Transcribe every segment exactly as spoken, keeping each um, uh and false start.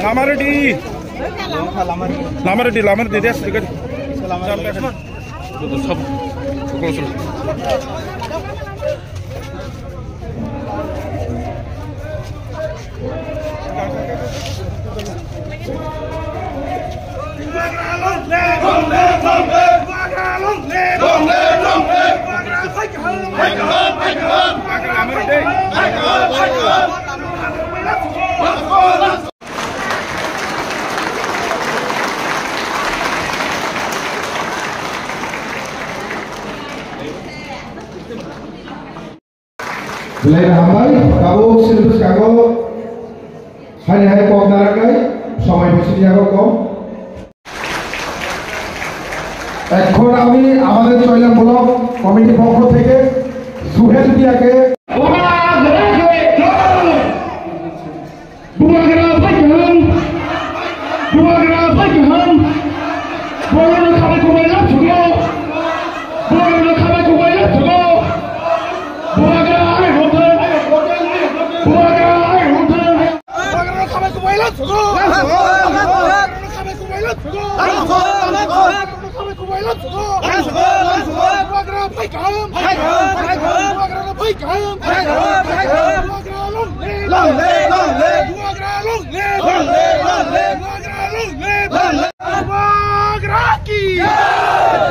Lama ready. Lama ready, lama ready, des, tiket. Belai hambai, tabuk sini bwskango haini hai kok naraknai, somoi bo sini yago kom. এখন আমি আমাদের চৈলাম ব্লক কমিটির পক্ষ থেকে সুহেল মিয়াকে Bubagra bai kaham. Bubagra bai kaham. Bubagra khabai kubai la thugo. Bubagra khabai kubai la thugo. Bubagra ai hotel. Bubagra ai hotel. Bubagra khabai kubai la thugo. Bubagra khabai kubai la thugo. Bubagra bai kaham. Bubagra bai kaham. Bubagra long live. Long live, long live. Bubagra long live. Long live, long live. Bubagra long live. Long live. Bubagra ki.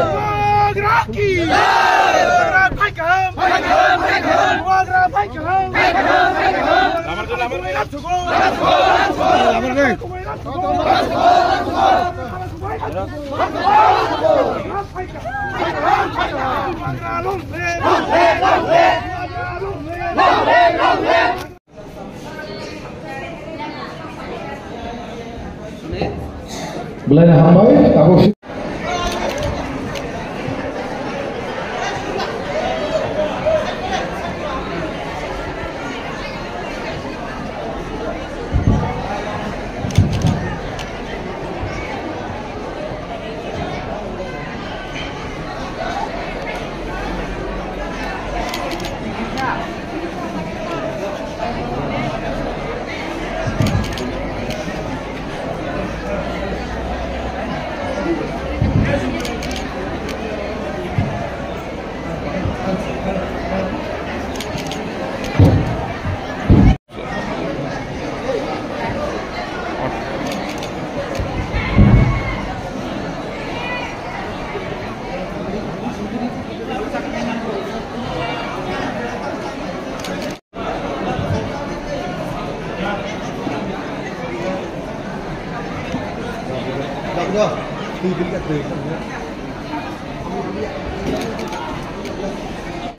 Bubagra ki. Bubagra bai kaham. Bubagra bai kaham. Lamar deh, lamar deh. Lamar deh. Belai ni hambai, tabuk si-